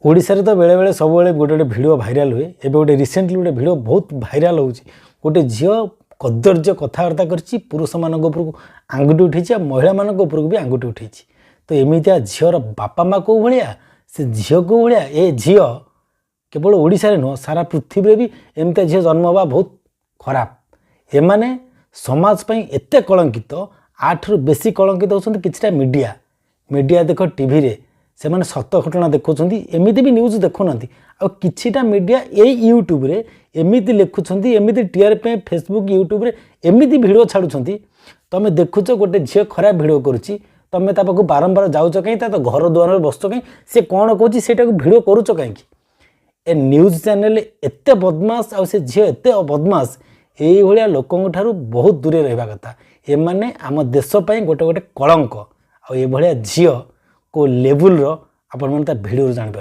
ଓଡ଼ିଶାରେ ତ ବେଳେବେଳେ ସବୁବେଳେ ଗୋଟେ ଗୋଟେ ଭିଡ଼ିଓ ଭାଇରାଲ୍ ହୁଏ। ଏବେ ଗୋଟେ ରିସେଣ୍ଟଲି ଗୋଟେ ଭିଡ଼ିଓ ବହୁତ ଭାଇରାଲ୍ ହେଉଛି। ଗୋଟେ ଝିଅ କଦର୍ଯ୍ୟ କଥାବାର୍ତ୍ତା କରିଛି, ପୁରୁଷମାନଙ୍କ ଉପରକୁ ଆଙ୍ଗୁଠି ଉଠେଇଛି ଆଉ ମହିଳାମାନଙ୍କ ଉପରକୁ ବି ଆଙ୍ଗୁଠି ଉଠେଇଛି। ତ ଏମିତିଆ ଝିଅର ବାପା ମା କେଉଁ ଭଳିଆ, ସେ ଝିଅ କେଉଁ ଭଳିଆ? ଏ ଝିଅ କେବଳ ଓଡ଼ିଶାରେ ନୁହଁ, ସାରା ପୃଥିବୀରେ ବି ଏମିତିଆ ଝିଅ ଜନ୍ମ ହେବା ବହୁତ ଖରାପ। ଏମାନେ ସମାଜ ପାଇଁ ଏତେ କଳଙ୍କିତ, ୟାଠାରୁ ବେଶୀ କଳଙ୍କିତ ହେଉଛନ୍ତି କିଛିଟା ମିଡ଼ିଆ। ମିଡ଼ିଆ ଦେଖ, ଟିଭିରେ ସେମାନେ ସତ ଘଟଣା ଦେଖାଉଛନ୍ତି, ଏମିତି ବି ନ୍ୟୁଜ୍ ଦେଖାଉନାହାନ୍ତି। ଆଉ କିଛିଟା ମିଡ଼ିଆ ଏଇ ୟୁଟ୍ୟୁବରେ ଏମିତି ଲେଖୁଛନ୍ତି, ଏମିତି ଟିଆର୍ ପାଇଁ ଫେସବୁକ୍, ୟୁଟ୍ୟୁବରେ ଏମିତି ଭିଡ଼ିଓ ଛାଡ଼ୁଛନ୍ତି। ତମେ ଦେଖୁଛ ଗୋଟେ ଝିଅ ଖରାପ ଭିଡ଼ିଓ କରୁଛି, ତମେ ତା ପାଖକୁ ବାରମ୍ବାର ଯାଉଛ କାହିଁ? ତା ତ ଘର ଦୁଆରରେ ବସୁଛ କାହିଁ? ସେ କ'ଣ କହୁଛି, ସେଇଟାକୁ ଭିଡ଼ିଓ କରୁଛ କାହିଁକି? ଏ ନ୍ୟୁଜ୍ ଚ୍ୟାନେଲ୍ ଏତେ ବଦମାସ ଆଉ ସେ ଝିଅ ଏତେ ବଦମାସ। ଏଇଭଳିଆ ଲୋକଙ୍କ ଠାରୁ ବହୁତ ଦୂରେ ରହିବା କଥା। ଏମାନେ ଆମ ଦେଶ ପାଇଁ ଗୋଟେ ଗୋଟେ କଳଙ୍କ। ଆଉ ଏଭଳିଆ ଝିଅ କେଉଁ ଲେବୁଲ୍ର, ଆପଣମାନେ ତା ଭିଡ଼ିଓରୁ ଜାଣିପାରିବେ।